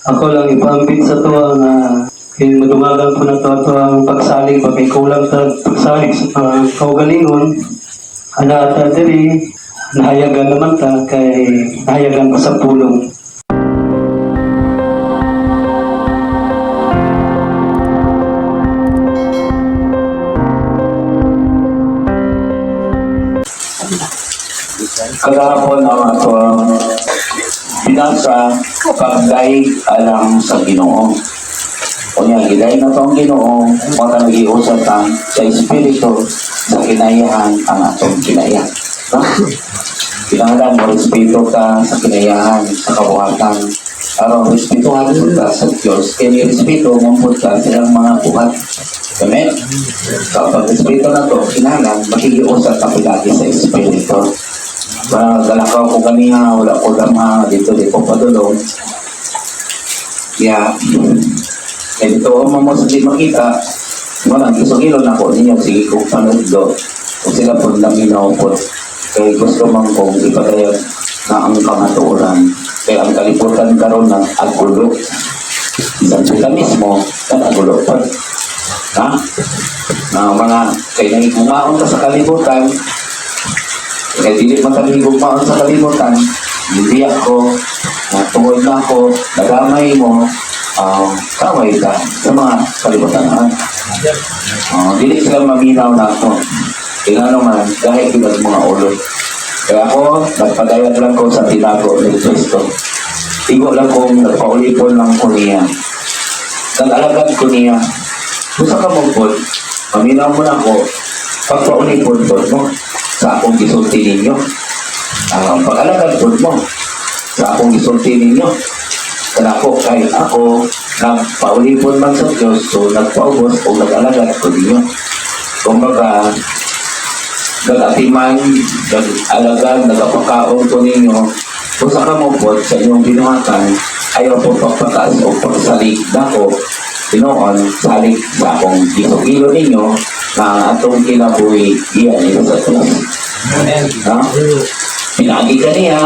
Ako lang ipaambit sa tuwa nga kay madungagan po na to ato ang pagsalig ba kay kulang ta pagsalig sa tuwa ang kaugalingon ana ta diri nahayagan naman ta kay nahayagan pa sa pulong. Kagahapon ang ato binasa, pagdaig alang sa Ginoo. Unya gidaig na ang Ginoo, mao ta nagiusap ta sa espiritu sa kinayahan ang atong kinaya. No? Kinahanglan mo respeto ka sa kinayahan, sa kabuhatan. Aron respetuhan pud ka sa Diyos, kay ni respeto mo pud ka sa iyang mga buhat. Amen? Kapag respeto na to, kinahanglan makikiusap ka palagi sa espiritu. Parang galakaw ko kaniya, wala ko dama, dito di ko padulong. Kaya, eh dito mo mo sa di makita, wala, gisugilon ako ninyo, sige kong panudlo. Kung sila po lang po, kay gusto man kong ipadayag na ang kamatuoran. Kaya ang kalibutan karon ng agulo. Isang sila mismo, kan agulo pa. Ha? Na mga, kay nangigumaon ka sa kalibutan, kaya dili man kami higugmaon sa kalibutan, hindi ako, natungod na ako, nagamay mo, kaway ka sa mga kalibutan. Ha? Dili sila maminaw na ako. Kaya naman, dahil yun ang mga ulo. Kaya ako, nagpadayag lang ko sa tinago ni Kristo. Igo lang kong nagpaulipon lang ko niya. Nag-alagad ko niya. Kung sa kamugod, maminaw mo na ako, pagpaulipon ko mo sa akong gisulti ninyo. Ang pag-alagad po mo sa akong gisulti ninyo. Kanako kay ako nagpaulipon man sa Diyos, so nagpaubos o nag-alagad ko ninyo. Kumbaga, nag-atiman, nag-alagad, nagapakaon ko ninyo, kung sa kamupot sa inyong binuhatan, ayaw po pagpataas o pagsalig nako, tinuon, salig sa akong gisugilo ninyo, na ang atong kinabuhi, iyan nito sa Diyos. Ha? Pinagi ka niya,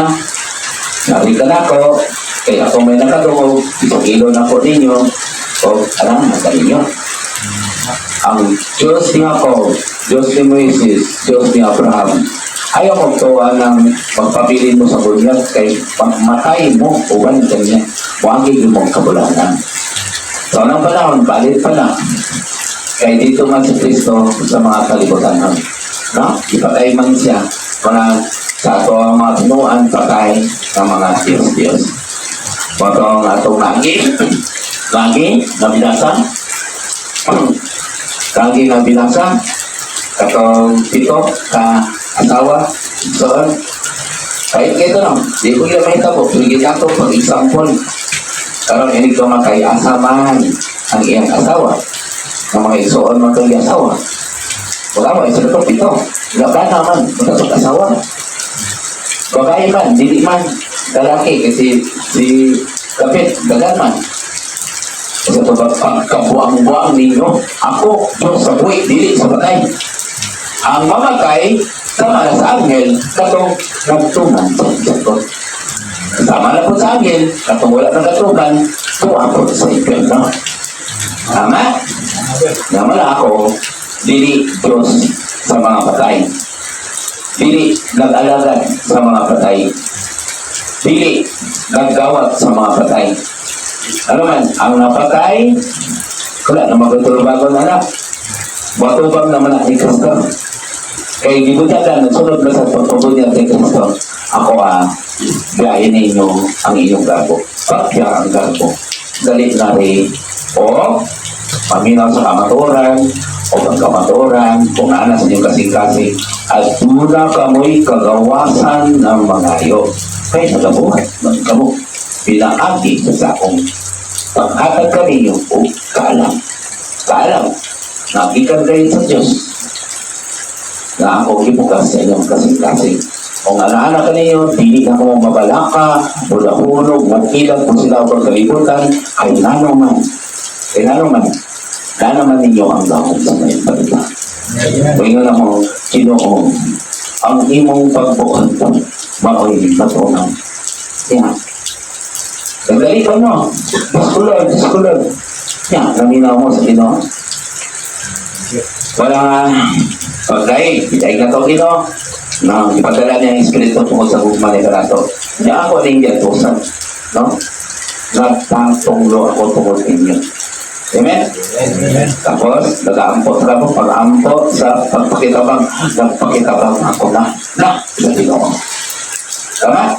sabi ka nako, kaya ako may nakadungog, isugilo na ko ninyo, o alam na ka ninyo. Ang Diyos ni Jacob, Diyos ni Moises, Diyos ni Abraham, ayaw magtuwa ng pagpabilin mo sa bunyag kay pagmatay mo uban kanya, wagi mong kabulanan. Sa unang panahon, balit pa na. Kay dito man si Kristo sa mga kalibutan. No? Ipatay man siya para sa ato ang mga tinuan patay ng mga Diyos-Diyos. Wato ang atong lagi, lagi na binasa, lagi na binasa, katong pito ka asawa, so, kahit kito no, di ko gila mahitabo, pero ginato pag example, karon ini ko makay asaman ang iyang asawa, ang mga igsoon man itong asawa. Wala mo, isa ito, pito. Wala ba naman, magkasog asawa. Babae man, dili man, lalaki, kasi si Kapit, dagan man. Sa ito ba, pagkabuang-buang ninyo, ako, Diyos sa buwi, dili sa patay. Ang mamatay, sama na sa anghel, katong nagtuman sa Diyos. Sama na po sa anghel, katong wala nagatuman, tuwa po sa impyerno. Tama? Naman ako, dili Diyos sa mga patay. Dili nag-alagad sa mga patay. Dili naggawat sa mga patay. Ano man, ang napatay, wala na magtulbagon anak. Matubang naman ang ni Kristo. Kay gibunyagan, nagsunod na sa pagpabunyag ni Kristo. Ako biyahin ninyo ang inyong garbo. Bakya ang garbo. Galit na rin. O, paminaw sa kamaturan, o ang kamaturan, kung ana sa inyong kasing-kasing, at duna kamoy kagawasan ng mga iyo. Kaya nagabuhat man kamo, pinaagi sa akong paghatag kaninyo o kaalam. Kaalam, nagikan kayo sa Diyos na ako gibukas sa inyong kasing-kasing. Kung ana-ana ka ninyo, dili na ko mabalaka, hulahulog, makilag kung sila ang kalibutan, ay nano man. Ay nano man. Nano man ninyo ang gahom sa may balita. Kung na mo, Ginoo, ang imong pagbuot, maoy matunan. Yeah. Nagdali pa mo. Diyos ko Lord, Diyos ko Lord. Ya, naminaw mo sa Ginoo. Wala nga, pagdaig, idaig na to Ginoo. No, ipadala niya ang Espiritu tungkol sa gugma ni kanato. Niya ako ning giatusan. No? Nagtatunglo ako tungkol ninyo. Amen? Amen. Tapos, nag-aampo sa mo, pag-ampo sa pagpakitabang, nagpakitabang ako na, na, sa Ginoo. Tama?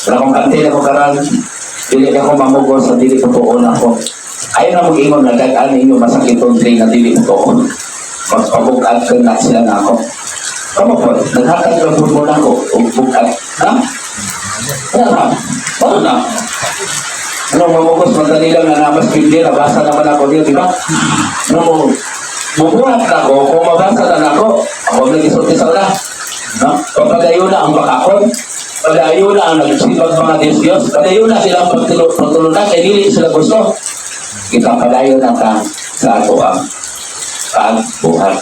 Wala akong kanti na ko karan, dili ako mamugo sa dili totoo na ako. Ayaw na mag-ingon na dagaan ninyo masakit diri na dili totoo. Magpabug-at ka na sila na ako. Kamo po, naghatag lang po muna ako, og bug-at. Ha? Wala na. Wala na. Ano, mamugos, madali lang na namas Biblia, nabasa naman ako niyo, di ba? No, mubuhat na ako, kung mabasa na ako, ako nag-isulti sa una. No? Pagpadayo na ang bakakon, padayo na ang nagsipag mga Diyos Diyos, padayo na sila ang pagtulunan, kay dili sila gusto. Kita padayo na ka sa ato ang pagbuhat.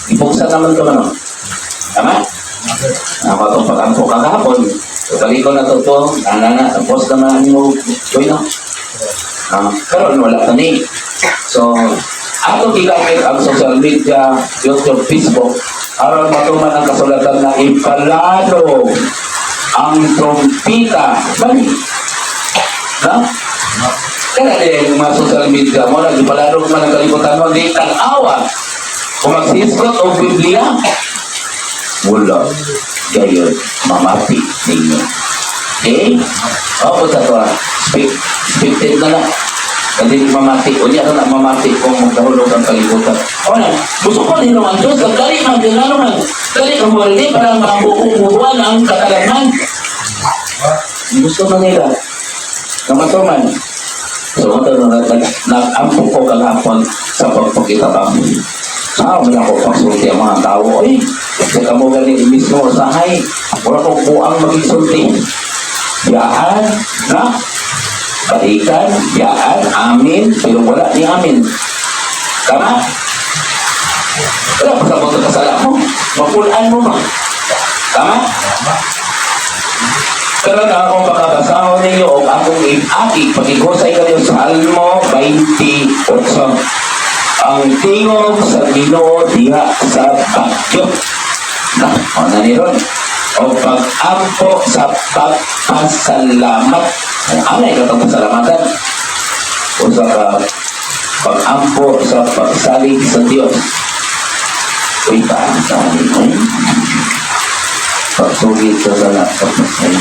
Ipugsa naman ito, ano? Tama? Ako itong pag-ampo kakahapon. So, balik ko na to to. Nana na, tapos naman mo, uy no? Karon wala pa ni. So, ato gigamit ang social media, YouTube, Facebook, aron matuman ang kasulatan na ipalalo ang trompita. Bali. No? Kaya din yung mga social media mo, nagipalalo man ang kalibutan mo, di tanawa. Kung magsiskot o Biblia, wala. Gayon, mamati ninyo. Okay? O, sa to, speak, expected na lang. Hindi mamati. O niya na mamati kung magkahulog ang kalibutan. O na, gusto ko nino ang Diyos. Dali man, dinano man. Dali ka mo rin para mabukubuhan ang katalangan. Gusto man nila. Namatuman. So, ito na, nag-ampo ko kagahapon sa pagpakitabang. Ah, wala ko pagsulti ang mga tao. Ay, sa kamo gani mismo sahay. Wala ko buang magisulti. Yaan, na? Balikan, yaan, amin, pero wala ni amin. Tama? Wala pa sa sa kasala mo. Mapulaan mo ba? Tama? Karon ang akong pakabasahon ninyo o akong iaki pagigusay kanyo sa Salmo 28. Ang tingog sa Ginoo diha sa bagyo. Na, ano ni ron? O pag-ampo sa pagpasalamat. Ang amay katong pasalamatan. O sa pag-ampo sa pagsalig sa Dios. Uy, paano sa amin? Ay, pagsugid sa sala, pagpasay.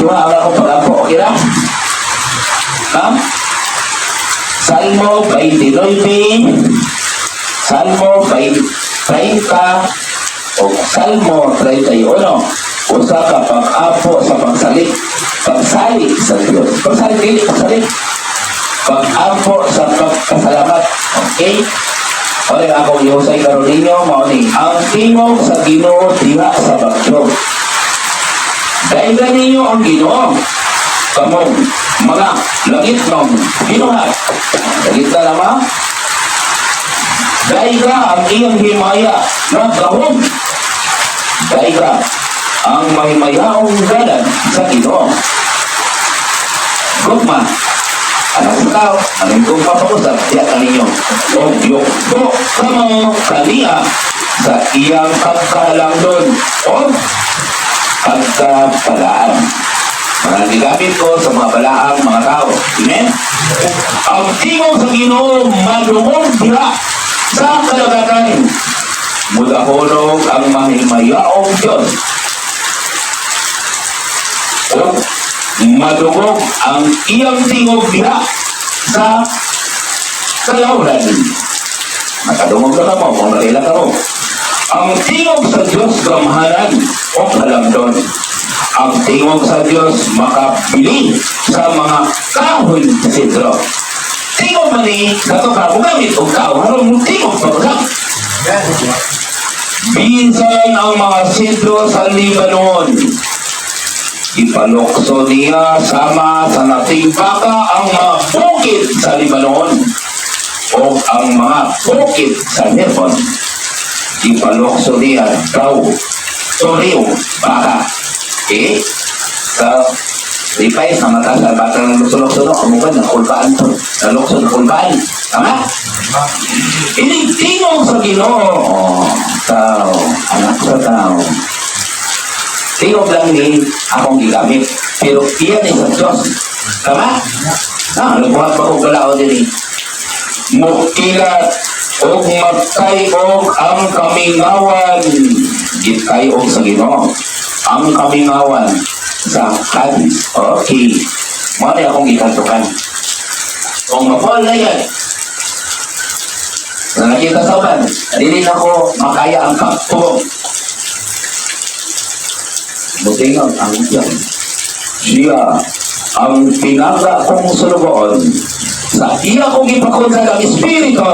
Diba, ang akong pag-ampo, okay na? Ha? Salmo 29, Salmo 30, o Salmo 31, usa ka pag-apo sa pagsalig, pagsalig sa Diyos. Pagsalig, dili, pagsalig. Pag-ampo sa pagpasalamat. Okay? Okay, akong ihusay karon ninyo, mao ni ang tingog sa Ginoo diha sa bagyo. Daygan ninyo ang Ginoo. Kamong mga langit ng ginuhat. Langit na naman. Dayga ang iyang himaya na gahom. Dayga ang mahimayaong galan sa Ginoo. Gugma, anak sa tao, anong kong papausap, diya kaninyo. O yukto kamo kaniya sa iyang pagkahalangdon o pagkabalaan. Mga gigamit ko sa mga balaang mga tao. Amen? Ang tingog sa Ginoo madungog diha sa kalagatan. Mudahulog ang mahimayaong Diyos. O madungog ang iyang tingog diha sa kalawran. Nakadungog na kamo kung nakila kamo. Ang tingog sa Diyos gamhanan o kalamdon. Ang tingog sa Diyos makabili sa mga kahoy sidro. Tingog man ni kato ka gamit og tao harong tingog pa ba? Bisan ang mga sidro sa Lebanon, ipalukso niya sama sa nating baka ang mga bukid sa Lebanon o ang mga bukid sa Hermon. Ipalukso niya daw toreo baka. Okay? Sa Lipay sa mata sa bata ng lukso-lukso, no? Amugan, nakulbaan to. Nalukso, nakulbaan. Tama? Inig tingog sa Ginoo. Oh, tao, anak sa tao. Tingog lang ni akong gigamit. Pero iyan ay sa Diyos. Tama? Ah, nagbuhat pa kong kalao din eh. Mukilat og magkay-og ang kamingawan. Gikay-og sa Ginoo. Ang kamingawan sa Cadiz. Okay. Mao na akong gikantukan. Kung mapol na yan, na nakita sa uban, dili na ko makaya ang pagtubong. Mutingog ang Diyos. Siya ang tinaga kong sulugoon sa iya kong ipakunsag ang Espiritu.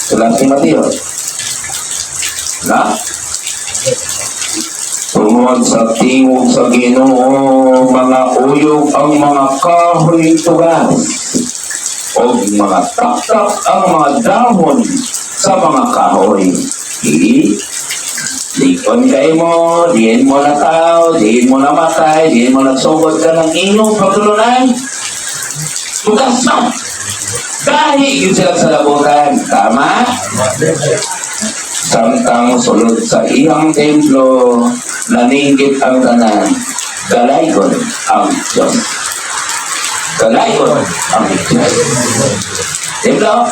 Sulat ni Mateo. Na? Tungod sa tingog sa Ginoo, mga uyog ang mga kahoy tugas o mga taktak ang mga dahon sa mga kahoy. Eh, likon kay mo, diin mo na tao, diin mo namatay, diin mo nagsugod ka ng inyong pagtulunan. Tugas na! Dahil yun sila sa labutan. Tama? Samtang sulod sa iyang templo, naninggit ang tanan. Dalaygon ang Diyos. Dalaygon ang Diyos. Templo,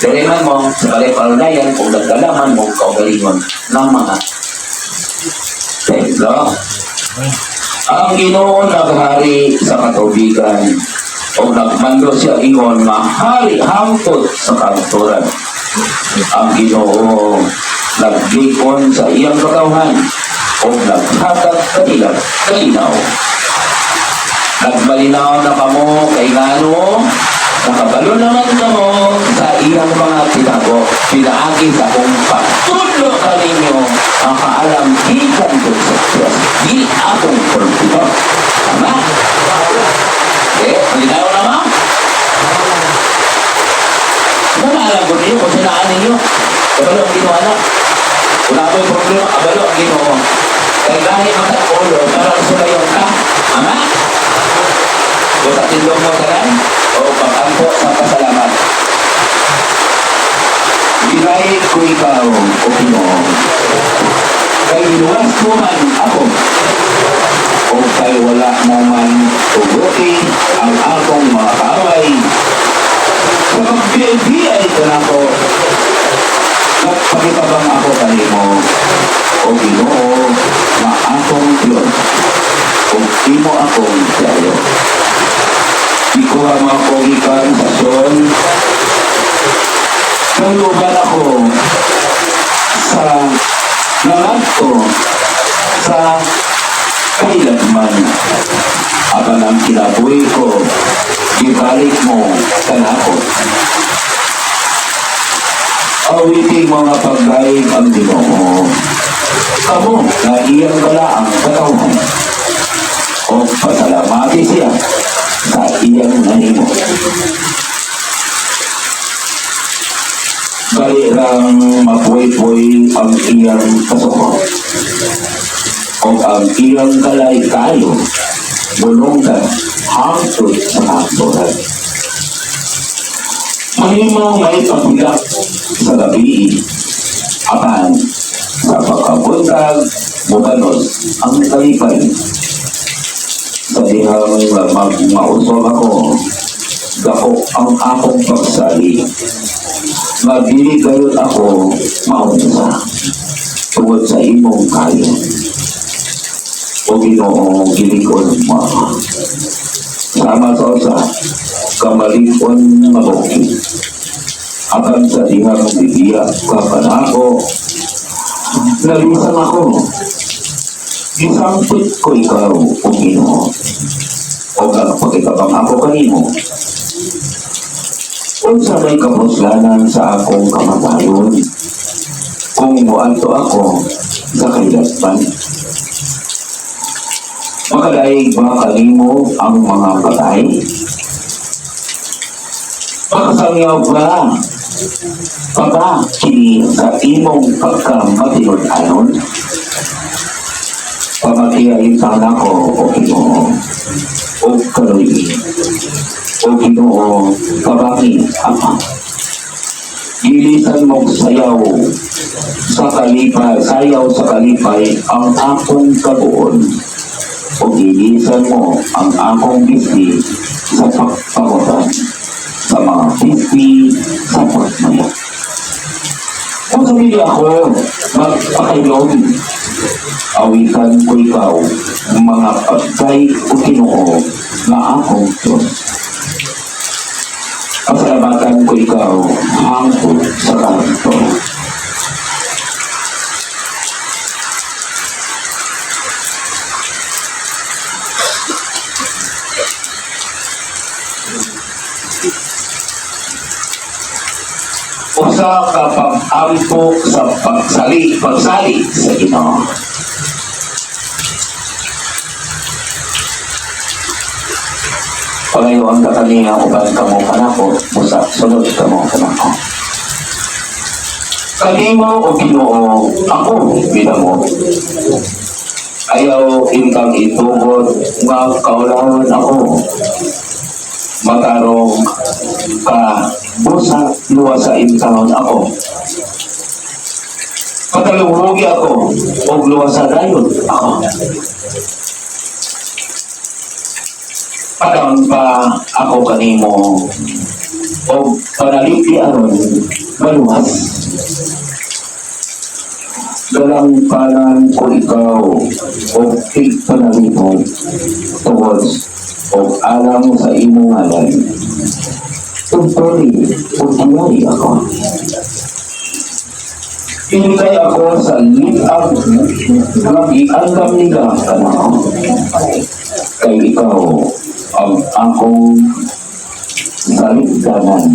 dili man mo, sa balay palunayan, kung nagdalaman mo, kaugalingon ng mga templo. Ang Ginoo naghari sa katubigan o nagmando siya ingon nga hari hangtod sa kamatuoran. Ang Ginoo naglikon sa iyang katawhan o naghatag kanila kalinaw. Nagmalinaw na kamo kay ngano nakabalo naman kamo sa iyang mga tinago pinaagi sa akong pagtudlo kaninyo ang kaalam gikan sa Diyos di akong pulpito. Tama? Eh, malinaw naman. Ano alam ko ninyo kung sinaan ninyo? Kabalo ang Ginoo anak. Wala ko yung problema, kabalo ang Ginoo. Kay dahil matag ulo, parang sulayon ka. Ama? O sa tindog mo tanan, o pag-ampo sa pasalamat. Gilaid ko ikaw, o Ginoo. Kay luwas mo man ako. O kay wala mo man tuguti ang akong mga kaaway. Sa pagbiyay ka na ako, nagpakitabang ako kanimo, o Ginoo, nga akong Diyos, o imo akong dayo. Ikuha mo ako gikan sa Sheol, kaluban ako sa nangadto sa kailanman. Apan ang kinabuhi ko, ibalik mo kanako. Awiting mga pagdaig ang Ginoo. Kamo na iyang balaang katawhan. O pasalamati siya sa iyang nahimo. Bali lang mapuy-puy ang iyang kasuko. O ang iyang kalay kayo, bulonggan hangtod sa kamatuoran. Mahimong may paghilak sa gabi, apan sa pagkabuntag, mubanos ang kalipay. Sa dihang magmausog ako, dako ang akong pagsali. Magdili gayud ako maunsa tungod sa imong kayo. O Ginoo, gilikon mo ako. Sama sa usa ka malig-on nga bukid. Apan sa dihang bibiya ka kanako, nalisang ako. Gisangpit ko ikaw, o Ginoo. O nagpakitabang ako kanimo. Unsa may kapuslanan sa akong kamatayon kung muadto ako sa kahilatman? Makadaig ba kanimo ang mga patay? Makasangyaw ba pa ba kini sa imong pagkamatinud-anon? Pamatiya sana ko, o Ginoo, o kaluy-i. O Ginoo, kabangi ako. Gilisan mong sayaw sa kalipay, sayaw sa kalipay ang akong kabuon. O gilisan mo ang akong bisti sa pagpagutan, sa mga bisti sa pagmaya. Kung sabihin ako, magpakailom, awitan ko ikaw, mga pagkay o Ginoo nga akong Diyos. Pasalamatan ko ikaw hangtod sa kanto. Usa ka pag-ampo sa pagsali sa Ginoo. Pangayuan ka kaniya uban kamo kanako, busa sulod kamo kanako. Kanimo o Ginoo, ako bidamo. Ayaw intang itugot nga kaulahon ako. Matarong ka busa luwasa intawon ako. Pataluhugi ako og luwasa dayon ako. Padaon pa ako kanimo og panalipdi aron maluwas. Galangpanan ko ikaw og tigpanalipod tungod og alang sa imong ngalan. Tugtoli ug diyay ako. Inikay ako sa litag nga giandam nila kanako. Kay ikaw ang akong saligdanan.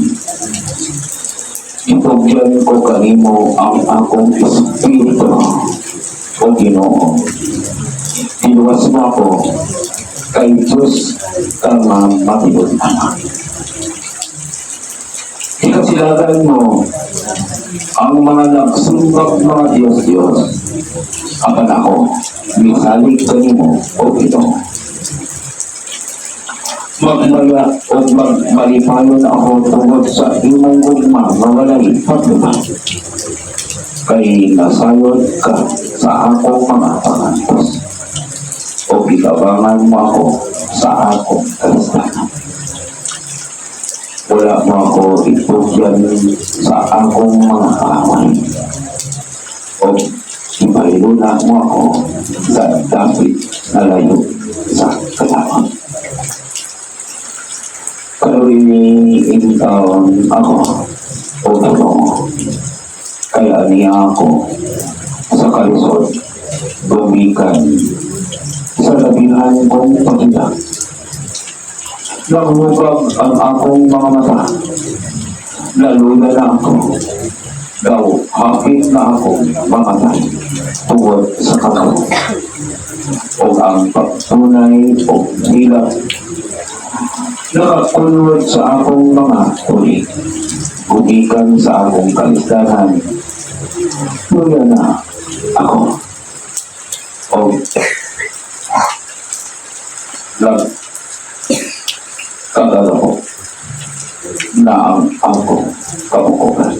Itugyan ko kanimo ang akong espiritu, o Ginoo. Tiluwas mo ako kay Diyos ka nga matinud-anan. Ikasilagan mo ang mga nagsumbag mga Diyos-Diyos. Apan ako, misalig kanimo, o Ginoo. Magmaya o magmalipayon ako tungod sa imong gugma nga walay paglubat. Kay nasayod ka sa akong mga pangantos o gitabangan mo ako sa akong kalistanan. Wala mo ako itugyan sa akong mga kaaway o ipahiluna mo ako sa dapit na layo sa kalaban. Kaluy-i intawon ako, o Ginoo, kaya niya ako sa kalisod gumikan sa labihan kong pagila. Naghubag ang akong mga mata. Naluya na ako. Daw, hapit na ako mamatay tungod sa kamao. O ang pagtunay o hilak nakakulod sa akong mga tuli. Gumikan sa akong kalistahan. Luya na ako. O nagkagalako na ang akong kabukogan.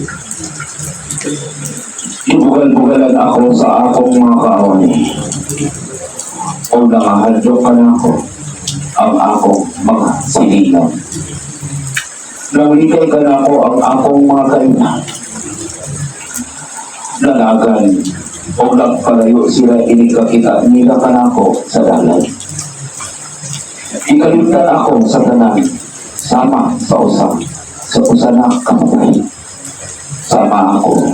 Ibugal-bugalan ako sa akong mga kaaway. O nangahadlok ka na ako ang akong mga silingan. Nanglikay ka na ako ang akong mga kaina. Nanagan o nagpalayo sila inikakita nila kanako sa dalan. Ikalimtan ako sa tanan, sama sa usa na kamatay. Sama ako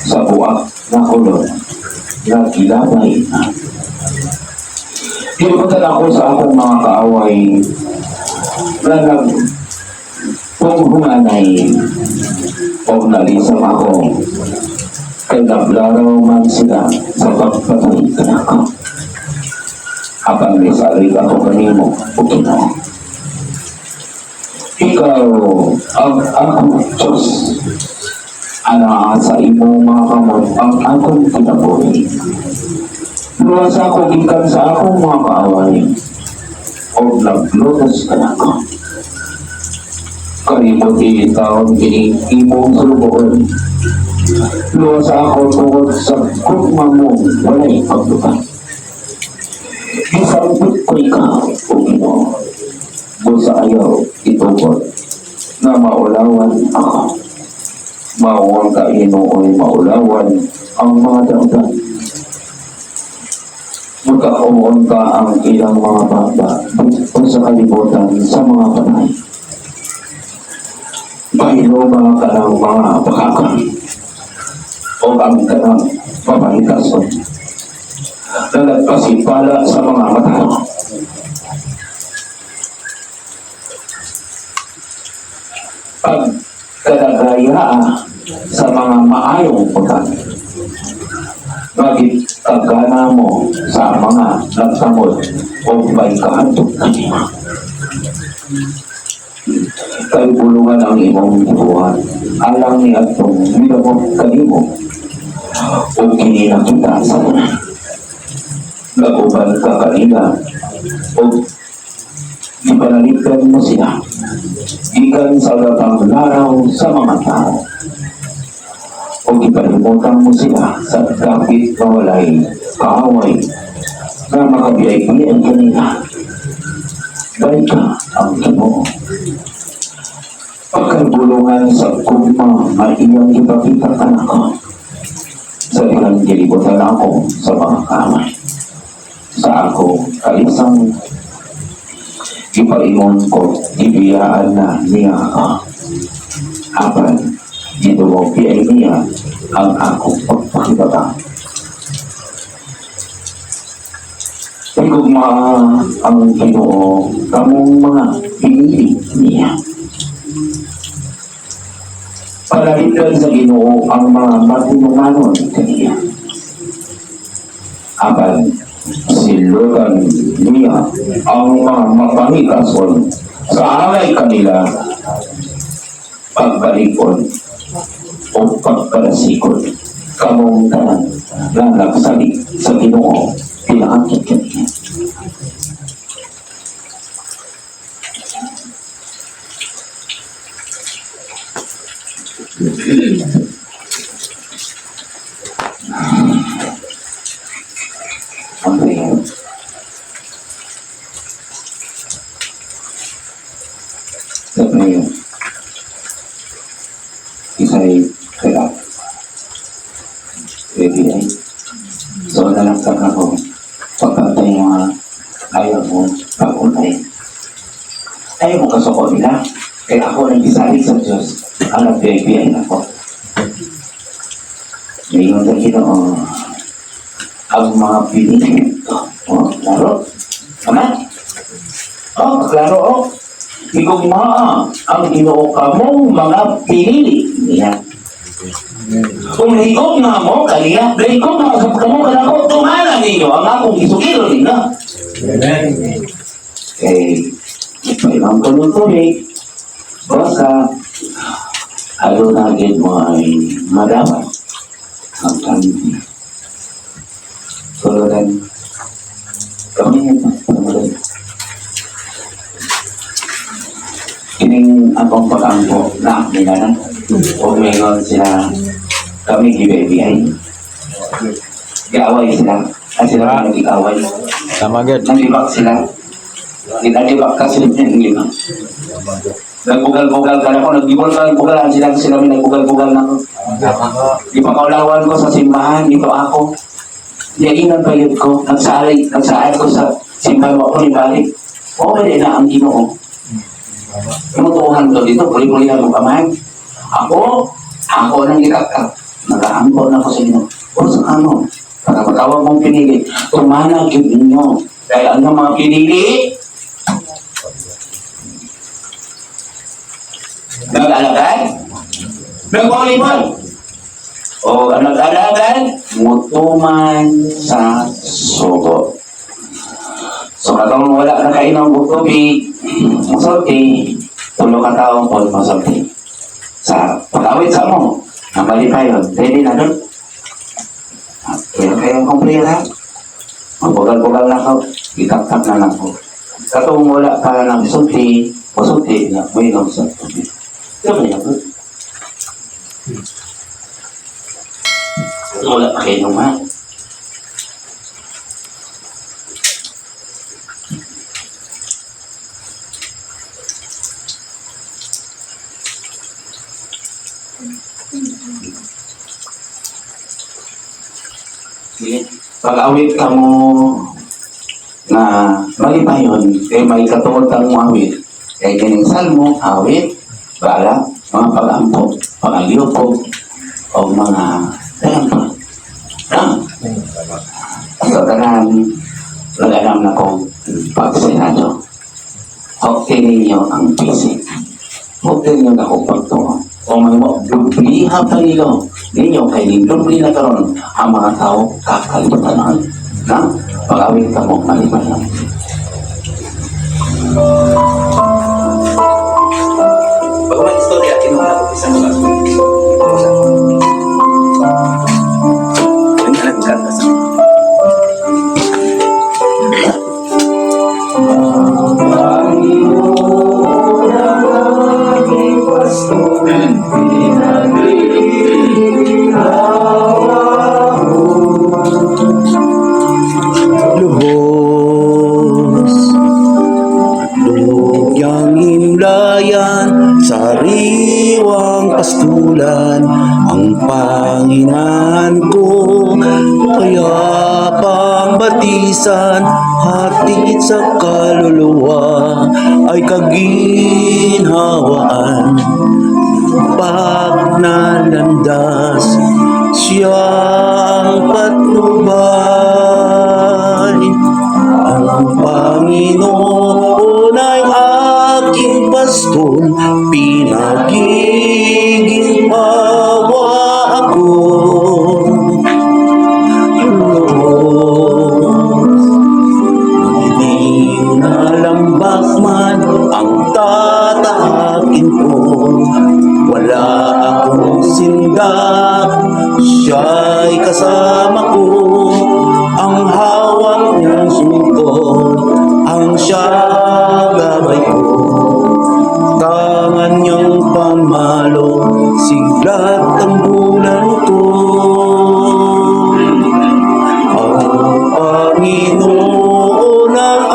sa buak na kolon na gilabay na. Gilibutan ako sa akong mga kaaway na nagpunghunganay o nalisam ako kay naglaraw man sila sa pagpatay kanako. Apan misalig ako kanimo, o Ginoo. Ikaw ang akong Diyos. Anaa sa imong mga kamot ang akong kinabuhi. Luwas ako gikan sa akong mga kaaway og naglutos kanako. Kalimot taon kini imong sulugoon. Luwas ako tungod sa gugma mo walay pagdugang. Gisampit ko ikaw, O Ginoo. Busa ayaw itugot nga maulawan ako. Mawang ka Ginoo'y maulawan ang mga dautan. Magkauon ka ang ilang mga baba dito sa kalibutan sa mga patay. Pahiluba ka ng mga bakaka o ang kanang papahitason na nagpasipala sa mga mata. Pagkadagaya sa mga maayong butang, bakit kagana mo sa mga nagtamod o may kahadlok kanila? Kay bulungan ang imong gibuhat alang ni atong midamot kanimo o kini nakita sa tanan. Naguban ka kanila o gipanalitan mo sila gikan sa gatang laraw sa mga tao o gipalimutan mo sila sa dapit na walay kaaway na makabiyay-biyay kanila. Balik ka ang Ginoo. Pagkagulungan sa gugma nga iyang ipakita kanako sa ilang gilibutan ako sa mga kaaway. Sa ako kalisang gipaingon ko, gibiyaan na niya ako. Apan, gidungog biyay niya ang akong pagpakibaba. Higugma ang Ginoo kamong mga pinili niya. Panalitan sa Ginoo ang mga matinunganon kaniya. Apan silutan niya ang mga mapangikason sa alay kanila pagbalikon o pagkalasikon kamong tanan na nagsalig sa Ginoo pinaakit kaniya. Ang prayer. Sa prayer. Isa'y kaya. Ready ay. So nalagtag ako. Pagkantay mga ayaw mo pag-unay. Ayaw mo kasuko nila. Kaya ako nang gisalig sa Diyos. Ang nag-biyay ako. Ngayon sa Ginoo, ang mga pinili ko. Oh, klaro. Tama? Oh, klaro oh. Higugma ang Ginoo kamong mga pinili niya. Kung higugma mo kaniya, higugma sa kamo kanako, tumana ninyo ang akong isugiro ninyo. Amen. Eh, paimang ko ng tubig, basta, alo na agad mo ay madapat ang kanti. Tuluran, kami tuluran. Kining akong pag-angko na nila na, o meron sila, kami gibibiyay. Giaway sila. Ay sila nag-away. Tama gud. Nalibak sila. Nalibak ka sila nalibak. Nagbugal-bugal ka na ako, nagbugal-bugal sila sila may nagbugal-bugal na ako. Di pa kaulawan ko sa simbahan, dito ako. Diainan pa yun ko, nagsalig, nagsaad ko sa simbahan mo ako ni balik. Oo, hindi na ang Ginoo. Imutuhan ko dito, puli-pulihan mo kamay. Ako, ako nang gikakak. Nag-aangko na ako sa Ginoo. O sa ano? Para magkawag mong pinili. Tumana yun ninyo. Kaya ang mga pinili, nag-alagad, nag-volleyball. O ang nag-alagad, mutuman sa sugo. So katong wala na kainom og tubig, musulti, tulo ka tawo po musulti. Sa pag-awit sa mo, ang bali pa yun, ready na doon. Kaya kayong prayer ha? Magbugal-bugal na ko, itaktak na lang ko. Katong wala pa ng sulti, masulti na, may sa tubig. Gamay na po. Wala pa kayo ha. Sige. Pag-awit ka mo na malipayon, kay may katuod kang muawit. Kay kining salmo, awit, bala, mga pag-ampo, pag-aliyupog, o mga talampa. Ha? Sa tanan, nag-alam na kong pagsinado. Hokte ninyo ang bisig. Hokte ninyo na akong pagtuo. O may mo, dubliha pa nilo. Ninyo, kay dubli na karon ang mga tao kakalimutan. Na? Pag-awit ka mo, maliban lang. Pag istorya, kinuha na ko isang kaso. Yung alam ka sa Lubos. Lugyang himlayan, sariwang pastulan, ang Panginaan ko, payapang batisan, hatid sa kaluluwa, ay kaginhawaan. Pag nalandas, siyang patnubay. Ang Panginoon ay aking pastol, pinagiginhawa ako. Lord, Dinalambak man ang tatahakin ko, wala akong sindak, siya'y kasama ko. Ang hawak ng sungkot, ang siya gabay ko. Tangan niyang pamalo, sigla't tambulan ko. Ang Panginoon ang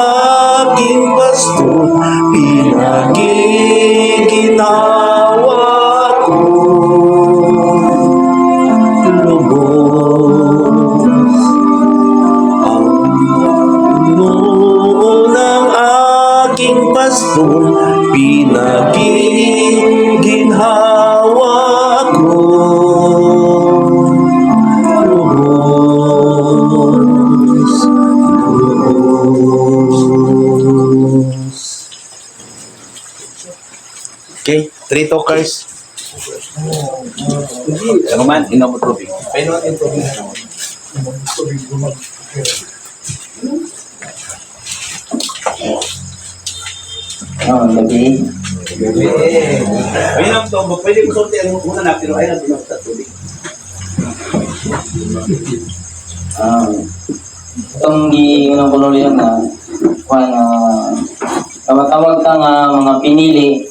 aking pastol, pinagiginawa ko. Lubos. Ang Panginoon ang aking pastol, pinagiginhawa ko. Lubos, lubos. Okay, three talkers. Ano man, inom mo tubig. Ah, gabi. Ayun ang tobo. Pwede ko sulti ang una na, pero ayun ang inom sa tubig. Ah, itong giunang kuno niya na kuan na tawag-tawag ka nga mga pinili,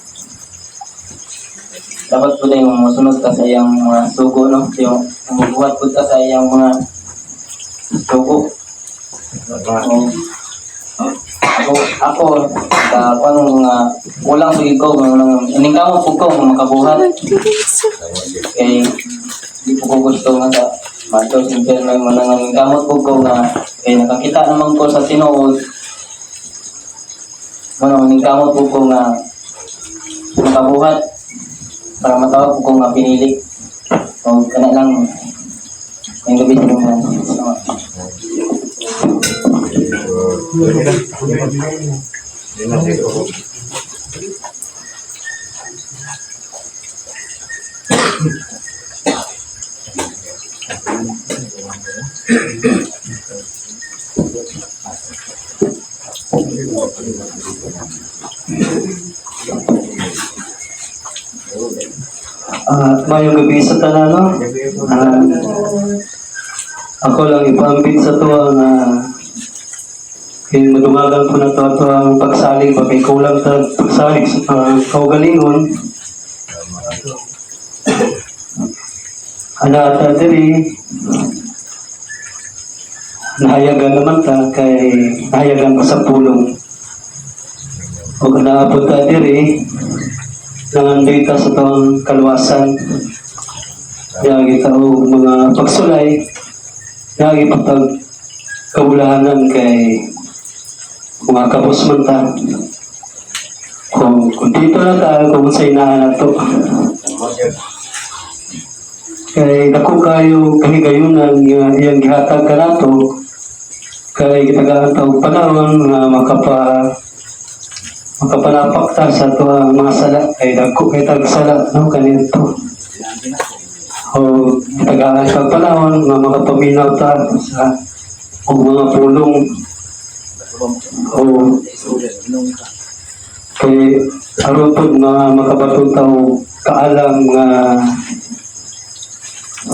dapat po yung mosunod ka sa iyang mga sugo, no, yung mubuhat po ka sa iyang mga sugo. So, ako sa kuan nga kulang sa ko nga ining kamo po ko nga makabuhat kay di po ko gusto nga sa mato sa impyerno yung mga nangingkamot po ko nga kay nakakita naman ko sa tinuod mga nangingkamot po ko nga makabuhat para matawag po ko nga pinili. O kana lang ang gabi sa mga salamat. Ah, mayong gabi sa tanan, no? Ah, ako lang ipaambit sa tuwa nga Kay madungagan po na to ato ang pagsalig ba kay kulang ta pagsalig sa atoang kaugalingon. Ana ta diri, nahayagan naman ta kay nahayagan pa sa pulong. Ug naabot ta diri, nangandoy ta sa atoang kaluwasan. Yagi ta og mga pagsulay, yagi pa tag kabulahanan kay mga kabos man ta. Kung dito na ta, kung sa inahan nato. Kay dako kayo kahigayunan nga iyang gihatag kanato kay gitagaan ta og panahon nga makapanapak ta sa atoang mga sala kay dagko kay tag sala, no, kanito o gitagaan ta og panahon nga makapaminaw ta sa og mga pulong o kay aron pod nga makabaton ta og kaalam nga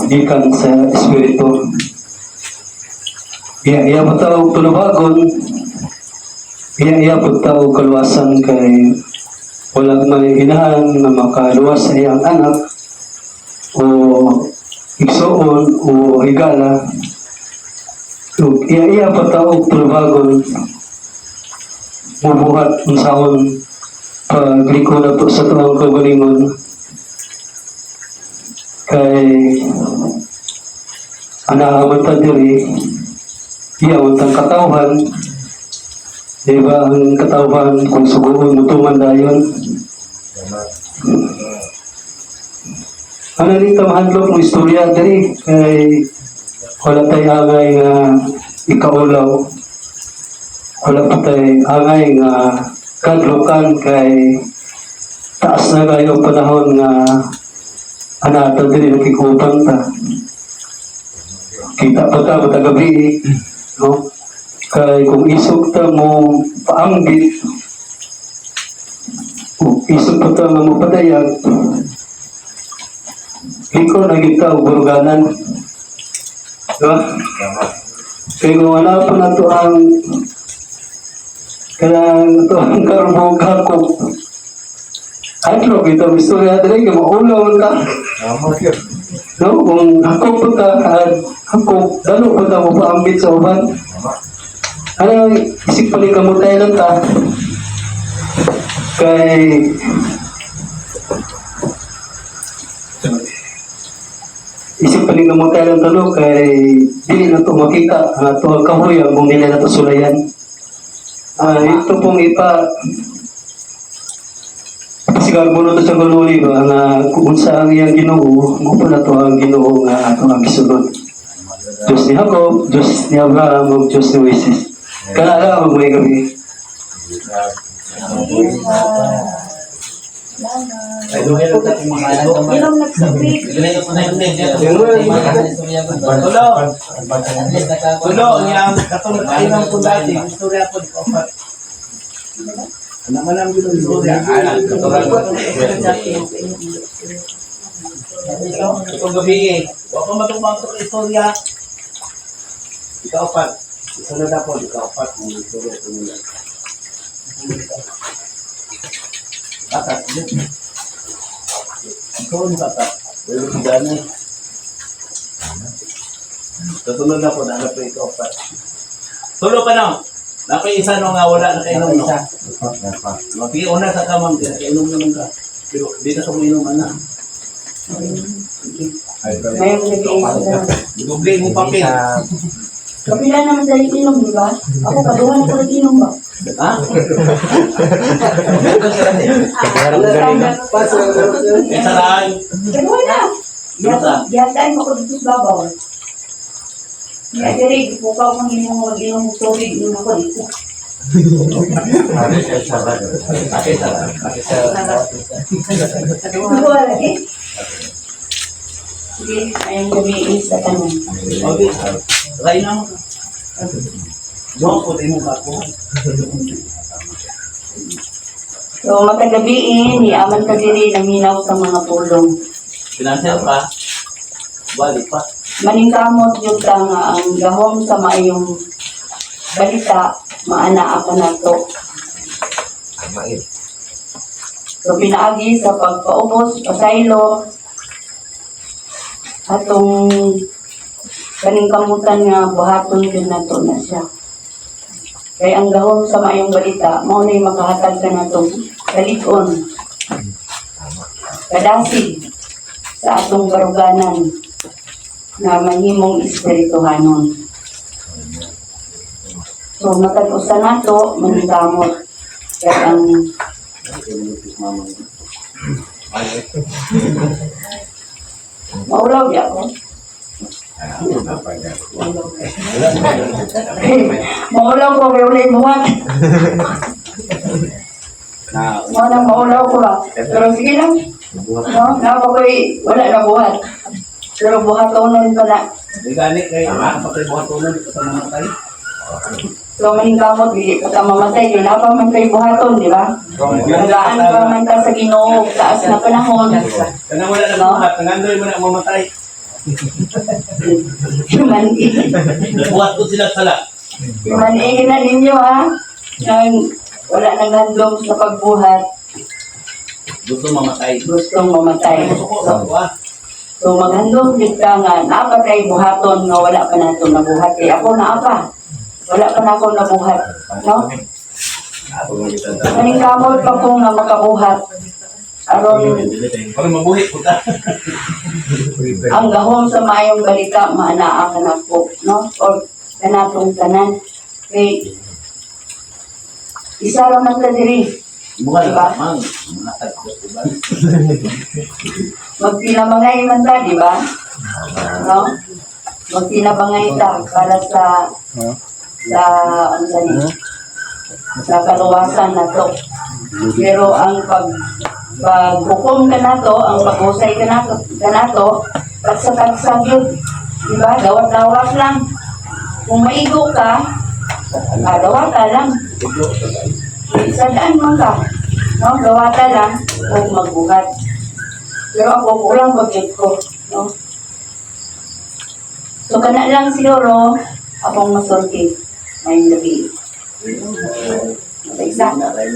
gikan sa Espiritu. Iya iya po ta og tulubagon, iya iya po ta og kaluwasan kay wala may inahan na makaluwas sa iyang anak o igsuon o higala. Ug iya iya pa ta og tulubagon mubuhat unsaon pagliko na po sa tuang kaugalingon kay ana man ta diri, iya man tang katawhan. Di ba ang katawhan kung suguon mutuman dayon? Ano dito, mahadlok mo istorya diri kay wala tay angay nga ikaulaw, wala pa tay angay nga kadlukan kay taas na kayo panahon nga ana ta diri, nakikupan ta, kita pa ta matag gabi, no? Kay kung isog ta mo paambit o isog pa ta nga mo padayag, liko na kita og buruganan, diba? Kay kung wala pa na to ang kanang to ang karbog hakop, hadlok ito istorya diri kay maulaw man ka, no? Kung hakop pa ta at hakop, dalo pa ta mo paambit sa uban. Ano, isip pa rin kamutay lang ta kay isip pa rin kamutay lang ta, no? Kay dili na to makita ang ato ang kahoy kung dili na to sulayan. Ito pong ipa pasigarbo na to sa gululi ba nga kung unsa ang iyang Ginoo mo na to ang Ginoo nga ato ang gisunod. Diyos ni Jacob, Diyos ni Abraham, ug Diyos ni Moises. Kanala og may gabi. Ilang nagsabit. Tulo. Tulo, yang katong nagkainom ko dati, istorya ko, di ko pa. Ano man ang istorya? Itong gabi eh. Wa pa matubang ito istorya. Ikaw pa. Isa na dapat, ikaw pa. Kung istorya ito nila. Batas, yun. Ikaw ang bata. Pero si Danny. Tutunod na po, nahanap ko ikaw pa. Tulo pa no. Napay isa no nga wala na kainom, no. Sige, una sa kamang, kainom naman ka. Pero di na ka mo inom, ana. Ngayon nag-iisa. Doble mo papel. Kapila naman dahil inom, di ba? Ako, kaduhan ko nag-inom ba? Ha? Isa lang. Kaduhan na! Isa. Gihataan mo ko dito sa babaw. Nga diri, gipukaw kong imong mag-inom og tubig, inom ako dito. Kaduhan lagi. Sige, ayong gabi sa tanan. Okay. Try na mo. Doon ko, di mo ka ako. So, matagabiin, iaman ka diri, naminaw sa mga pulong. Financial pa. Bali pa. Maningkamot yung ta nga ang gahom sa maayong balita. Maanaa kanato. So pinaagi sa pagpaubos, pasaylo, atong kaning kamutan nga buhaton gyud nato na siya. Kay ang gahom sa maayong balita, mao na'y makahatag kanatong kalig-on, kadasig sa atong baruganan na mahimong espirituhanon. So matag usa nato maningkamot kay ang maulaw di ako. Maulaw ko kay walay buhat. Mao nang maulaw ko ba. Pero sige lang. No, naa pa ko'y wala na buhat. Pero buhatonon pa na. Di gani kay pa kay buhatonon di pa ta mamatay. So maningkamot dili pa ta mamatay kay naa pa man tay buhaton, di ba? Nagaan pa man ta sa Ginoo taas na panahon. Kanang wala na buhat, nangandoy mo na mamatay. Man Buhat ko sila sala. Maniin na ninyo ha. Nang wala nang handom sa pagbuhat, Gusto mamatay. gustong mamatay. Suko sa buhat. So maghandom jud ka nga naa pa tay buhaton nga wala pa nato nabuhat. Kay ako naa pa. Wala pa na ako nabuhat, no? Maningkamot pa ko nga makabuhat. Aron Para mabuhi po ta. ang gahom sa maayong balita maanaa ka na po, no? Or kanatong tanan. Kay isa ra man ta diri. Buhat Diba? mang mga tagko, diba? Magpinabangay man ta, di ba? No? Magpinabangay ta para sa ano sa ni? Sa kaluwasan na to. Pero ang paghukom ka nato, ang paghusay ka nato, tagsa-tagsa gyud. Di ba? Dawat-dawat lang. Kung maigo ka, dawata lang. Sadaan man ka. No? Dawata lang o magbuhat. Pero ako, kulang pag ko. No? So, kana lang siguro, akong masulti ngayong gabi. Isa. Ay,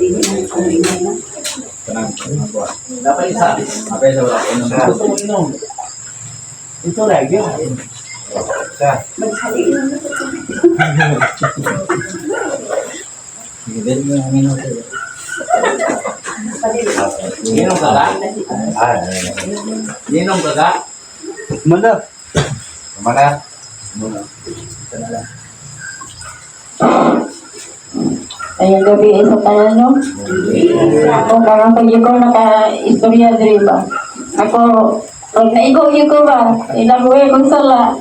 di na. Ang ingay na. Dapat isa. Gusto mo inom. Ito lagi. Magsali na. Inom ka ka? Inom ka ka? Mana? Mana? Ayang gabi eh, sa tanan, no? Ako, parang pag ko naka-istorya diri ba? Ako, pag naigo yun ko ba? Ilang buhay kong sala.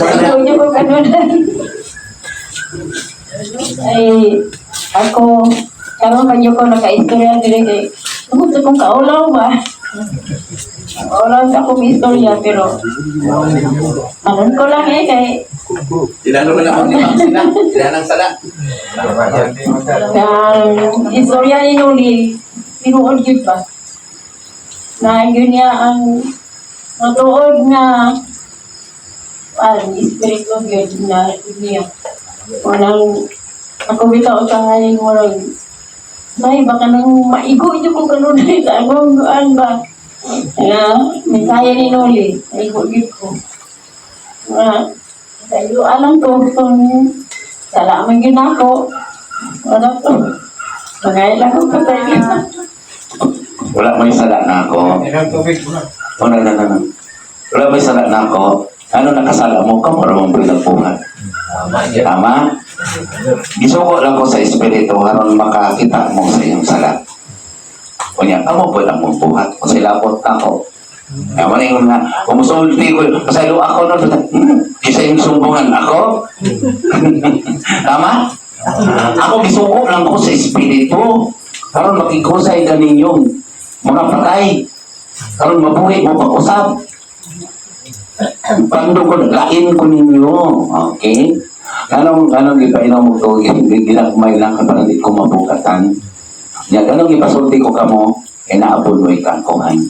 Ikaw niyo ko ganun. Ay, ako, karon pag ko naka-istorya diri kay, tungod sa kong kaulaw ba? Kaulaw sa akong istorya, pero, anon ko lang eh, kay, Sila naman ako ni Ma'am sila. Sila nang sala. Ang istorya ni Noli, tinuod yun ba? Na yun niya ang matuod na ang espiritu yun na niya. Walang ako bitaw sa ngayon walang say baka nang maigo yun ko kanunay sa akong kuan ba. Nga, mensahe ni Noli, maigo yun ko. Nga, sa iyo alam ko kung salaman yun ako. Wala to. Magay lang ko patay. Wala may sala na ako. Oh, no, no, no, no. Wala may sala na ako. Ano nakasala mo? Kamo ramang bilang buhat. Tama? Gisuko lang ko sa espiritu aron makakita mo sa iyong sala. Kunya, kamo po lang mong buhat. Kung sila po ako. Kaya wala yung nga, kumusulti ko, pasaylo ako nun. Isa yung sumbungan ako. Tama? Ako gisuko lang ko sa espiritu. Aron makikusay ka ninyong mga patay. Aron mabuhi mo pag-usap. Pando ko, lain ko ninyo. Okay? Anong, anong ipainom mo ito? Ginagmay lang ka para di ko mabukatan. Nya ganong ipasulti ko kamo, kay naapod mo'y kangkungan.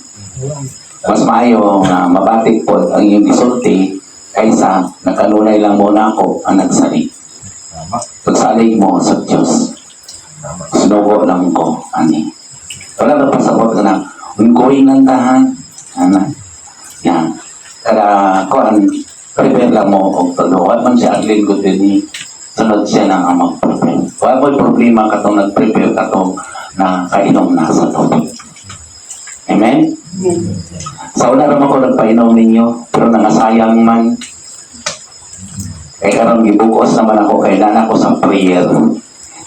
Mas maayo nga mabatik po ang iyong gisulti kaysa nakanunay lang mo na ako ang nagsalig. Pagsalig mo sa Diyos, sinugo lang ko, ani. Wala na pasabot ka na, ongoing lang tahan, ana. Yan. Kada kuan, prepare lang mo og tulo. Wa man siya ang lingkod din ni sunod siya na nga mag-prepare. Wala mo'y problema katong nag-prepare katong na kainom na sa tubig. Amen? Sa una naman ko nagpainom ninyo, pero nangasayang man. Kaya karon gibukos naman ako, kailan ako sa prayer.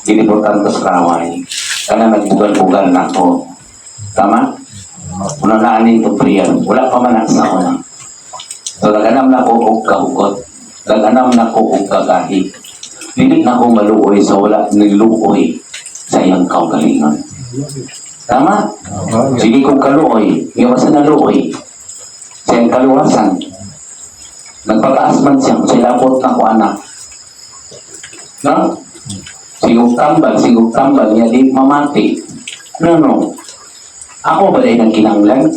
Gilibutan ko sa raway. Kana nagbugal-bugal na ako. Tama? Una na ani itong prayer. Wala pa man ang sa una. So naganam na ko og kahugot. Naganam na ko og kagahi. Dili na ko maluoy sa wala niluoy sa iyang kaugalingon. Tama? Sige kong kaluoy, iwasan na luoy. Sa iyang kaluwasan. Nagpataas man siya, silabot na ko anak. No? Sigog tambal, niya di mamati. No, no. Ako ba dahil nagkinanglan?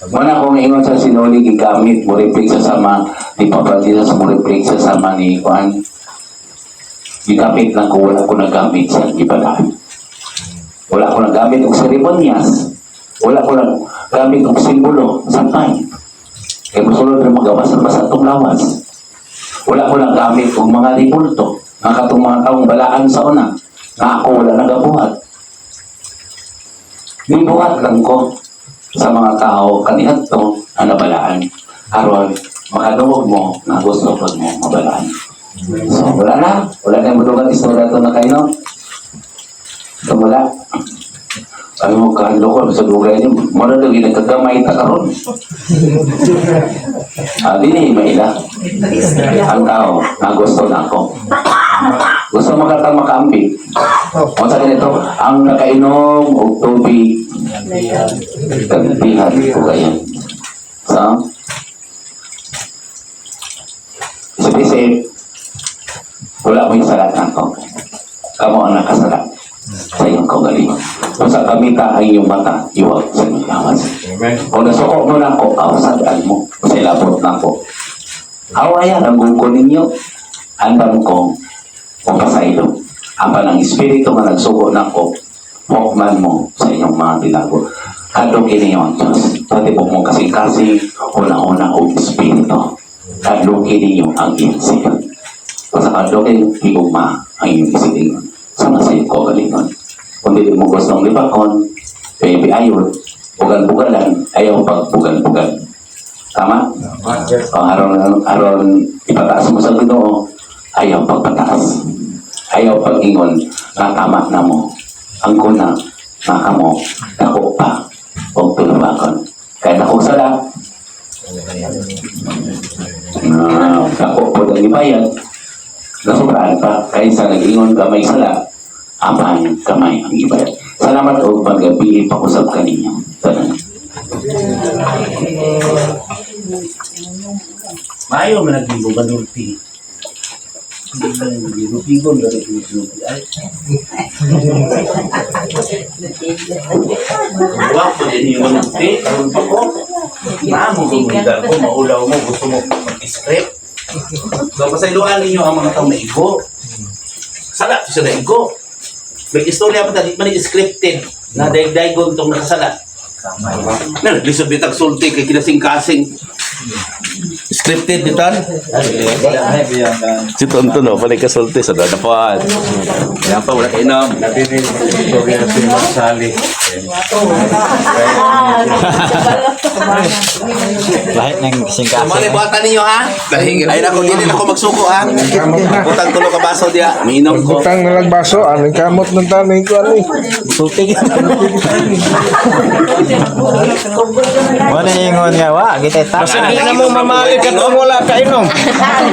Wala akong ingon sa sinuli gigamit, mo reflect sa sama ni Papa Jesus, mo reflect sa sama ni Juan. Gigamit lang ko, wala ko nagamit sa ibalaan. Wala ko nagamit og seremonyas. Wala ko nagamit og simbolo sa time. Kaya musulod rin magawas sa basa itong lawas. Wala ko nagamit og mga ribulto. Nga katong mga taong balaan sa una. Nga ako wala nagabuhat. Nibuhat lang ko sa mga tao kaniadto na nabalaan. Aron makaduog mo na gusto ko mo mabalaan. So wala na. Wala na yung istorya ito na kayo, no? So wala. Sabi mo, kahalo ko, sa lugay niyo, muna daw, ginagagamay ta karon. Ah, di ni maila. Ang tao, na gusto na ako. Gusto makatang makaambi. O sa ganito, ang nakainom og tubig, kagbihan ko kayo. So, isip-isip, wala mo yung salat ako. Kamo ang nakasala sa iyong kaugalingon. Kung sa kamita ang iyong mata, iwag sa iyong lawas. Kung nasuko mo na ako, awasadaan mo. Sa ilabot na ako. Awayan ang guko ninyo. Andam ko, kung pasaylo. Apan ang espiritu nga nagsugo na ako, hukman mo sa inyong mga bilago. Kadlok ninyo ang Diyos. Pati po mong kasing-kasing, una-una og espiritu. Kadlokin ninyo ang isip. Kung sa kadlokin, higugma ang inyong isilingon. Sama sa iyong kaugalingon. Kung dili mo gustong libakon, baby ayon, bugal-bugalan, ayaw pagbugal-bugal. Tama? O, aron, aron ipataas mo sa Ginoo, ayaw pagpataas. Ayaw pag-ingon, nga tama na mo. Ang kuna, nga kamo, dako pa, og tulubakon. Kaya dako sala, na dako po ang ibayad, nasubraan pa, kaysa nag-ingon ka may sala, apan kamay ang ibayad. Salamat og paggabi, pakusap kaninyo. Tanan. Maayo man nagbibo banulti. Rupigon gani sulti ay. Wa ko din yung banulti karon pa ko. Maamo ko ko maulaw mo gusto mo mag-script. So pasayloan ninyo ang mga taong naigo. Sala to sila igo. May istorya pa ta di man ni scripted na daig-daigon tong nakasala. Na naglisod bitag sulti kay kinasing-kasing. Scripted ditan. Si Tonton no, pala kasulti sa dadapat. Yan pa wala kainom. Lahat ng kasing-kasing. Mali buhatan ninyo ha. Ay nako dili na ako magsuko ha. Butang tulo ka baso diya. Miinom ko. Butang na lang baso, anong kamot ng tanay ko, ano eh. Sulti. Wala ingon nga wa, kita ta. Basta di na mo mamalik at kung wala ka inom.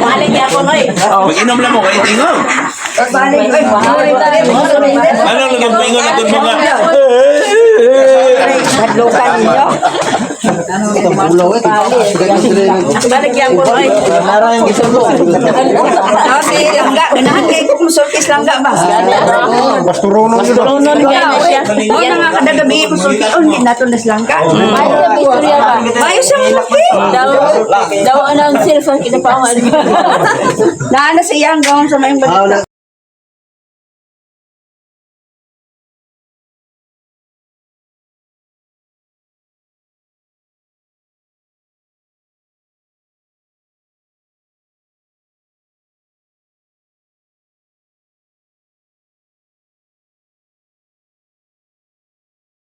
Balik ako noy. Mag-inom lang mo kay tingog. Balik oy. Ano lang ang ingon ako mga Kadlukan ninyo. Balik yan po ay. Kasi langga, ganahan kay kung musultis langga ba? Basturonon yun. Turunon kaya na siya. O na nga kada gabi musulti, oh hindi nato nas langga. Mayo ang istorya ba? Mayo siya musulti. Daw, daw anang sila sa kinapangan. Naa na sa iyang gawon sa mayong balita.